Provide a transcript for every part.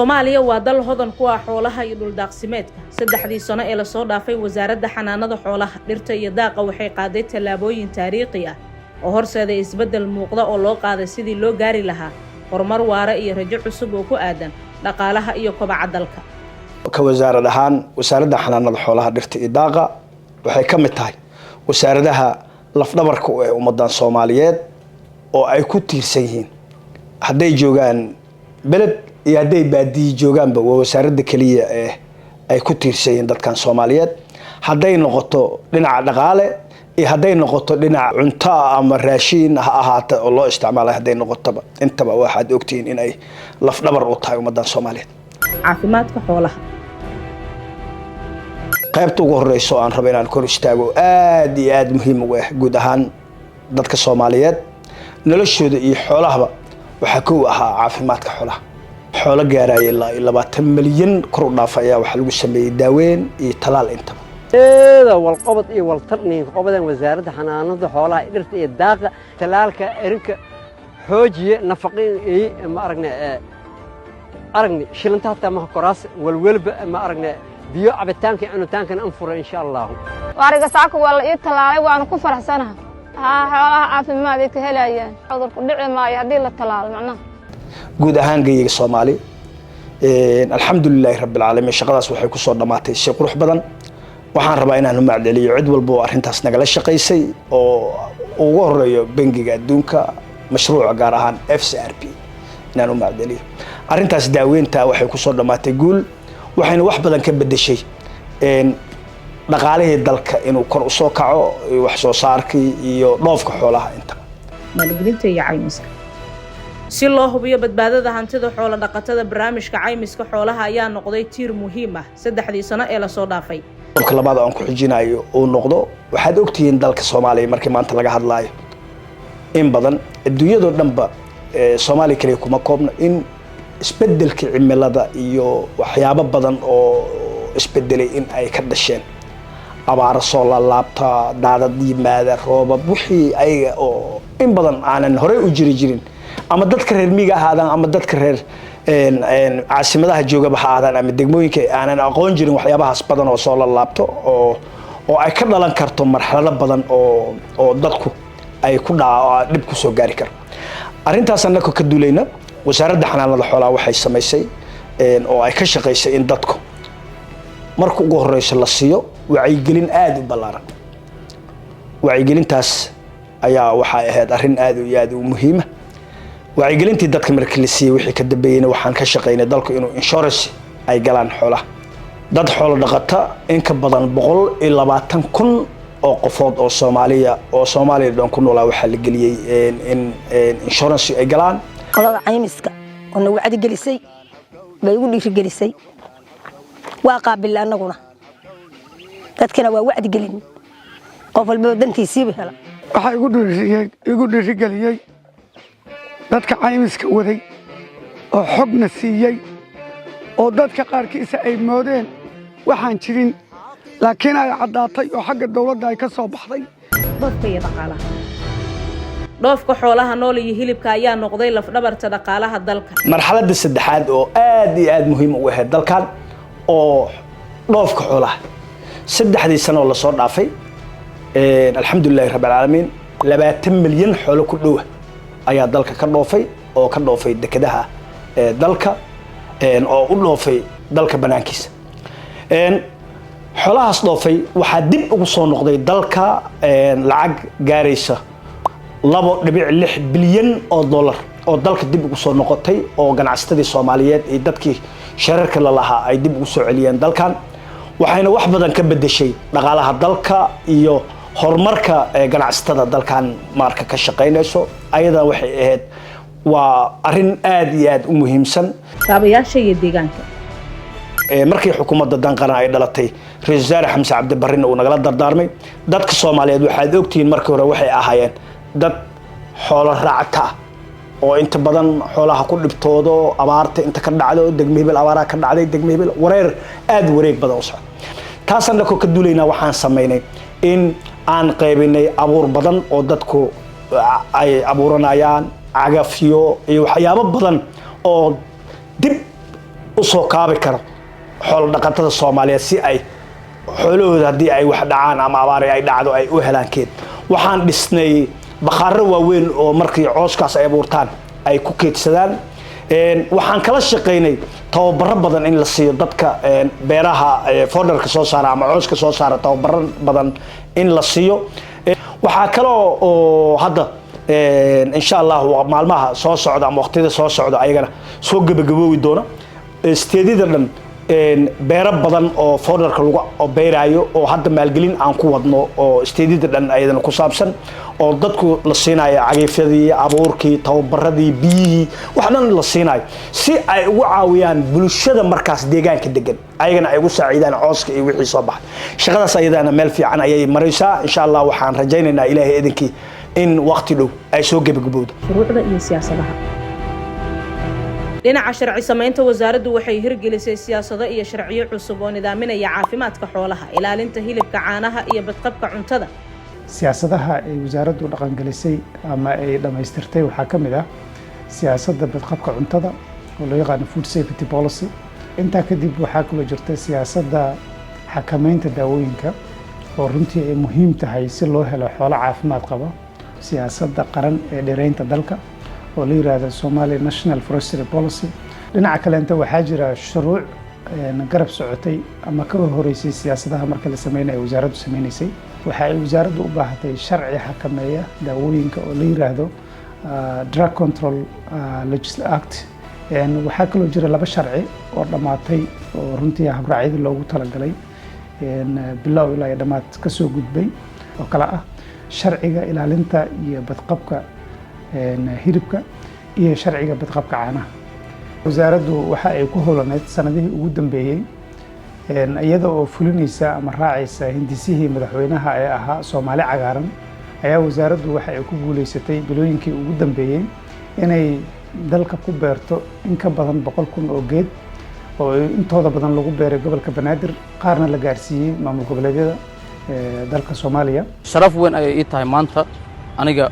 Soomaaliya waa dal hodan ku ah xoolaha iyo dhuldaaqsimeedka. 3dii sano ee lasoo dhaafay, Wasaaradda Xanaanada Xoolaha, Dhirta iyo Daaqa waxay qaaday tallaabooyin taariikhi ah oo horseeday isbeddel muuqda oo loo qaaday sidii loo gaari lahaa horumar waara iyo rajo cusub oo ku aadan dhaqaalaha iyo kobaca dalka. Ka wasaarad ahaan, Wasaaradda Xanaanada Xoolaha, Dhirta iyo Daaqa waxay ka mid tahay wasaaradaha lafdhabarka u ee ummadan Soomaaliyeed oo ay ku tiirsan yihiin, hadday joogaan beled iyo hadday baadiyi joogaanba. Waa wasaaradda keliya ee ay ku tiirsan yihiin dadkan Soomaaliyeed, hadday noqoto dhinaca dhaqaale iyo hadday noqoto dhinaca cunto ama raashiin ha ahaata oo loo isticmaalay, hadday noqotoba intaba. Waxaad ogtihiin in ay lafdhabar u tahay ummadan Soomaaliyeed. Caafimaadka xoolaha. Qaybta ugu horeyso aan rabo inaan kor istaago, aada iyo aada muhiim ugu ah guud ahaan dadka Soomaaliyeed noloshooda iyo xoolahaba, waxaa kow ahaa caafimaadka xoolaha. Xoolo gaaraya ilaa iyo 20 milyan kor u dhaafa ayaa waxaa lagu sameeyey daaweyn iyo talaal intaba. Eeda walqobod iyo waltarniinka qobadan Wasaaradda Xanaanada Xoolaha, Dhirta iyo Daaqa, talaalka erinka xoojiye nafaqin ma aragne, aragni shilinta hataa maha koraas walwalba ma aragne, biyo cabitaanka iyo cunitaankana an fura, insha Allahu. Ariga saaka waa la ii tallaalay, waana ku faraxsanaha. Haa, xoolaha caafimaad ay ka helayaan, cudurku dhici maayo haddii la tallaalo macnaha. Guud ahaan geyiga Soomaali, alxamdulilaahi rabbi alcaalamiin, shaqadaas waxay kusoo dhammaatay si qurux badan. Waxaan rabaa inaan u mahadceliyo cid walba oo arrintaas nagala shaqaysay, oo ugu horeeyo Bangiga Adduunka, mashruuca gaar ahaan FCRP inaan u mahadceliyo. Arrintaas daaweynta waxay kusoo dhammaatay guul, waxayna wax badan ka bedeshay dhaqaalihii dalka inuu kor usoo kaco, wax soo saarkii iyo dhoofka xoolaha intaba. Maalgelinta iyo caymiska. Si loo hubiyo badbaadada hantida xoolo dhaqatada, barnaamijka caymiska xoolaha ayaa noqday tiir muhiim ah 3dii sano ee lasoo dhaafay. Qodobka labaad aan ku xijinayo uu noqdo, waxaad ogtihiin dalka Soomaaliya markii maanta laga hadlaayo, in badan adduunyadoo dhanba, Soomaaliya kaliya kuma koobno, in isbedelka cimilada iyo waxyaabo badan oo isbedelay in ay ka dhasheen abaaro soo laalaabta, daadad yimaada, roobab, wixii ayaga oo in badan aanan horey u jiri jirin, ama dadka reer miyiga ahaadaan ama dadka reer caasimadaha joogaba ha ahaadaan ama degmooyinka aanan aqoon jirin, waxyaabahaas badan oo soo laalaabto oo ay ka dhalan karto marxalado badan oo dadku ay ku dhaca dhib ku soo gaari karo. Arrintaas annaka ka duulayna, Wasaaradda Xanaanada Xoolaha waxay samaysay oo ay ka shaqaysay in dadku marka ugu horeyso la siiyo wacyigelin aada u ballaaran. Wacyigelintaas ayaa waxay ahayd arrin aada iyo aada u muhiima. Wacyigelintii dadka markii la siiyey wixii ka dambeeyeyna, waxaan ka shaqaynay dalku inuu insurance ay galaan xoolaha. Dad xoolo dhaqata in ka badan 120,000 oo qofood oo Soomaaliya oo Soomaaliya dhan ku noolaa waxaa la geliyey in insurance ay galaan. Qolada caymiska oo na wacdigelisay bay igu dhiirigelisay. Waa qaabilla annaguna, dadkana waa wacdigelin, qof walbaba dantiisiiba hela. Waxaa igu dhiirigeliyey dadka caymiska waday oo xogna siiyey, oo dadka qaarkiisa ay moodeen waxaan jirin, laakiin ay caddaatay oo xagga dawladda ay ka soo baxday. Dhoofka iyo dhaqaalaha. Dhoofka xoolaha nool iyo hilibka ayaa noqday lafdhabarta dhaqaalaha dalka. Marxaladda saddexaad oo aad iyo aada muhiim ugu ahayd dalkan oo dhoofka xoolaha, 3dii sano oo lasoo dhaafay, alxamdulilahi rabbi alcaalamiin, 20 milyan xoolo ku dhowa ayaa dalka ka dhoofay, oo ka dhoofay dekedaha dalka oo u dhoofay dalka banaankiisa. Xoolahaas dhoofay waxaa dib ugu soo noqday dalka lacag gaaraysa 2.6 bilyan oo dollar oo dalka dib ugu soo noqotay, oo ganacsatadii Soomaaliyeed iyo dadkii shararka la lahaa ay dib ugu soo celiyeen dalkan. Waxayna wax badan ka bedeshay dhaqaalaha dalka iyo horumarka ganacsatada dalkan marka ka shaqaynayso. Ayadan waxay ahayd waa arrin aada iyo aada u muhiimsan. Kaabayaasha iyo deegaanka. Markii xukuumadda Danqaran ay dhalatay, ra-isul wasaare Xamse Cabdibarrina uu nagala dardaarmay dadka Soomaaliyeed, waxaad ogtihiin markii hore waxay ahaayeen dad xoolo raacta oo inta badan xoolaha ku dhibtoodo, abaarta inta ka dhacdo, degmo hebel abaaraha ka dhacday, degmo hebel wareer aada wareeg badan u socda. Taasaan dhako ka duulaynaa, waxaan samaynay in aan qaybinay abuur badan oo dadku ay abuuranayaan, cagafyo iyo waxyaabo badan oo dib u Usoo kaabi karo xoolo dhaqatada Soomaaliyeed si ay xoolahooda, haddii ay wax dhacaan ama abaar ay dhacdo, ay u helaan keed. Waxaan dhisnay bakhaaro waaweyn oo markii cooskaas ay abuurtaan ay ku keedsadaan. Waxaan kala shaqaynay tababaro badan in la siiyo dadka beeraha fodderka soo saara ama cooska soo saara, tababaro badan in la siiyo. Waxaa kaloo oo hadda, insha Allah, maalmaha soo socda ama waqtiyada soo socda ayagana soo gebagaboobi doona state-yada dhan beero badan oo fodderka lagu beeraayo, oo hadda maalgelin aan ku wadno, oo state-yada dhan ayadana ku saabsan, oo dadku la siinayo cagafyadii, abuurkii, tababaradii, biyihii, wax dhan la siinayo si ay ugu caawiyaan bulshada markaas deegaanka degan, ayagana ay ugu saaciidaan cooska iyo wixii soo baxay. Shaqadaas ayadana meel fiican ayay maraysaa. Insha Allah, waxaan rajaynaynaa, Ilaahay idinkii, in waqti dhow ay soo gebagabowdo. Shuruucda iyo siyaasadaha. Dhinaca sharci samaynta, wasaaraddu waxay hirgelisay siyaasado iyo sharciyo cusub oo nidaaminaya caafimaadka xoolaha, ilaalinta hilibka, caanaha iyo badqabka cuntada. Siyaasadaha ay wasaaraddu dhaqangelisay ama ay dhammaystirtay waxaa ka mid ah siyaasadda badqabka cuntada oo loo yaqaano food safety policy. Intaa kadib waxaa kaloo jirta siyaasadda xakameynta daawooyinka, oo runtii ay muhiim tahay si loo helo xoolo caafimaad qaba. Siyaasadda qaran ee dhireynta dalka oo la yiraahdo Somalia National Forestry Policy. Dhinaca kaleenta waxaa jira shuruuc garab socotay ama ka horeysay siyaasadaha marka la sameynayo wasaaraddu sameynaysay. Waxa ay wasaaraddu u baahatay sharci xakameeya daawooyinka oo la yiraahdo Drug Control Act. Waxaa kaloo jira laba sharci oo dhammaatay, oo runtii habraacyadii loogu talagalay bilow ilaa iyo dhammaad kasoo gudbay, oo kale ah sharciga ilaalinta iyo badqabka hilibka iyo sharciga badqabka caanaha. Wasaaraddu waxa ay ku howlaneyd sanadihii ugu dambeeyey, iyada oo fulinaysa ama raacaysa hindisihii madaxweynaha ee ahaa Soomaali cagaaran, ayaa wasaaraddu waxa ay ku guuleysatay bilooyinkii ugu dambeeyey inay dalka ku beerto in ka badan 100,000 oo geed, oo intooda badan lagu beeray gobolka Banaadir, qaarna la gaarsiiyey maamul goboleedyada dalka Soomaaliya. Sharaf weyn ayay ii tahay maanta, aniga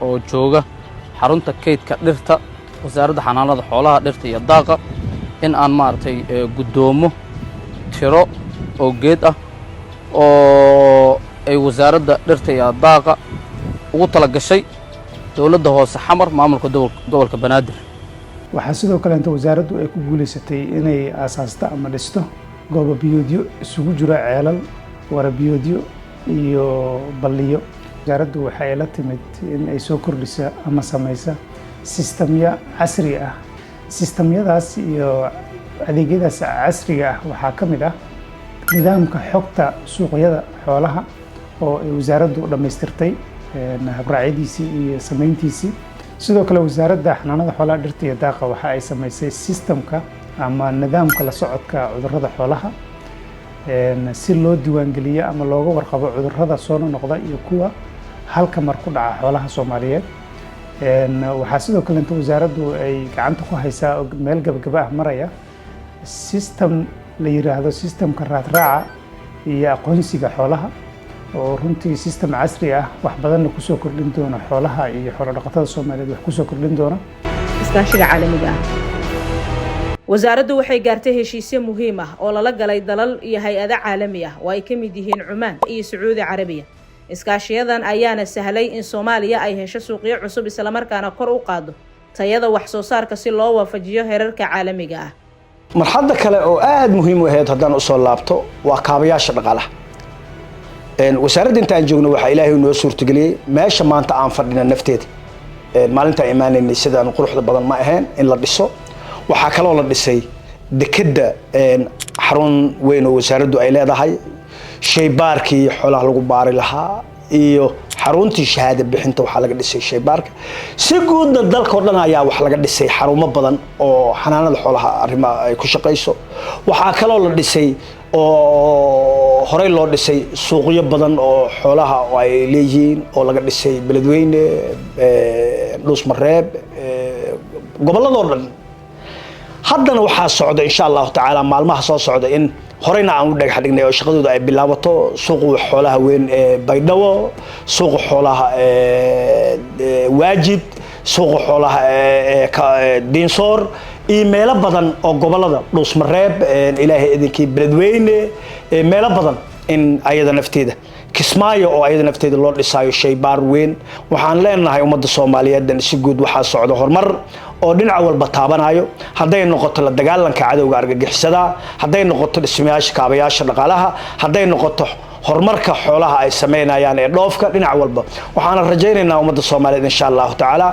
oo jooga xarunta kaydka dhirta Wasaaradda Xanaanada Xoolaha, Dhirta iyo Daaqa, in aan maaragtay guddoomo tiro oo geed ah oo ay Wasaaradda Dhirta iyo Daaqa ugu tala gashay Dowladda Hoose Xamar, maamulka gobolka Banaadir. Waxaa sidoo kaleenta wasaaraddu ay ku guuleysatay inay aasaasto ama dhisto goobo biyoodyo isugu jira ceelal, warabiyoodyo iyo balliyo. Wasaaraddu waxa ay la timid in ay soo kordhisa ama samaysa sistamyo casri ah. Sistamyadaas iyo adeegyadaas casriga ah waxaa ka mid ah nidaamka xogta suuqyada xoolaha, oo ay wasaaraddu dhammaystirtay habraacyadiisii iyo samayntiisii. Sidoo kale Wasaaradda Xanaanada Xoolaha, Dhirta iyo Daaqa waxa ay samaysay sistamka ama nidaamka la socodka cudurrada xoolaha, si loo diiwaangeliyo ama looga warqabo cudurrada soo noqda iyo kuwa halka mar ku dhaca xoolaha Soomaaliyeed. Waxaa sidoo kaleenta wasaaraddu ay gacanta ku haysaa oo meel gabagaba ah maraya system la yiraahdo systemka raadraaca iyo aqoonsiga xoolaha, oo runtii system casri ah, wax badanna kusoo kordhin doona xoolaha iyo xoolo dhaqatada Soomaaliyeed wax kusoo kordhin doona. Iskaashiga caalamiga ah: wasaaraddu waxay gaartay heshiisyo muhiim ah oo lala galay dalal iyo hay-ado caalami ah, oo ay ka mid yihiin Cumaan iyo Sacuudi Carabiya. Iskaashiyadan ayaana sahlay in Soomaaliya ay hesho suuqyo cusub, islamarkaana kor u qaado tayada wax soo saarka si loo waafajiyo heerarka caalamiga ah. Marxadda kale oo aada muhiim u ahayd, haddaan usoo laabto, waa kaabayaasha dhaqaalaha. Wasaaradda inta aan joogno waxaa Ilaahay noo suurtageliyey meesha maanta aan fadhina nafteeda. Maalintaan imaanaynay sidaan quruxda badan ma ahayn in la dhiso. Waxaa kaloo la dhisay dekedda, xarun weyn oo wasaaraddu ay leedahay, shaybaarkii xoolaha lagu baari lahaa iyo xaruntii shahaada bixinta waxaa laga dhisay shaybaarka. Si guudna dalka oo dhan ayaa wax laga dhisay xarumo badan oo xanaanada xoolaha arrimaha ay ku shaqayso. Waxaa kaloo la dhisay oo horey loo dhisay suuqyo badan oo xoolaha ay leeyihiin, oo laga dhisay Beledweyne, Dhuusmareeb, gobolladoo dhan. Haddana waxaa socda, insha Allahu tacaala, maalmaha soo socda in horeyna aan u dhagax dhignay oo shaqadooda ay bilaabato suuqa xoolaha weyn ee Baydhabo, suuqa xoolaha Waajid, suuqa xoolaha ee Diinsoor. Iyo meelo badan oo gobolada Dhuusmareeb, Ilaahay idinkii, Beledweyne, meelo badan in ayada nafteeda, Kismaayo oo ayada nafteeda loo dhisaayo shaybaar weyn. Waxaan leenahay ummadda Soomaaliyeed si guud, waxaa socda horumar oo dhinac walba taabanayo, hadday noqoto la dagaalanka cadowga argagixisada, hadday noqoto dhismayaasha kaabayaasha dhaqaalaha, hadday noqoto horumarka xoolaha ay sameynayaan ee dhoofka, dhinac walba. Waxaana rajaynaynaa ummadda Soomaaliyeed, insha Allahu tacaala,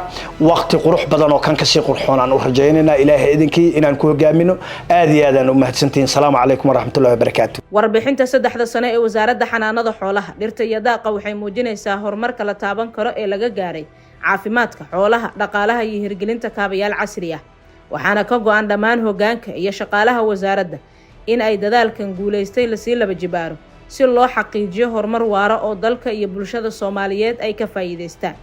waqti qurux badan oo kan kasii qurxoon aan u rajaynaynaa, Ilaahay idinkii, inaan ku hogaamino. Aad iyo aad aan u mahadsantihiin. Salaamu calaykum waraxmatullahi wabarakaatu. Warbixinta 3da sano ee Wasaaradda Xanaanada Xoolaha, Dhirta iyo Daaqa waxay muujinaysaa horumarka la taaban karo ee laga gaaray caafimaadka xoolaha, dhaqaalaha iyo hirgelinta kaabayaal casri ah. Waxaana ka go-an dhammaan hoggaanka iyo shaqaalaha wasaaradda in ay dadaalkan guulaystay lasii laba jibaaro si loo xaqiijiyo horumar waara oo dalka iyo bulshada Soomaaliyeed ay ka faa'iidaystaan.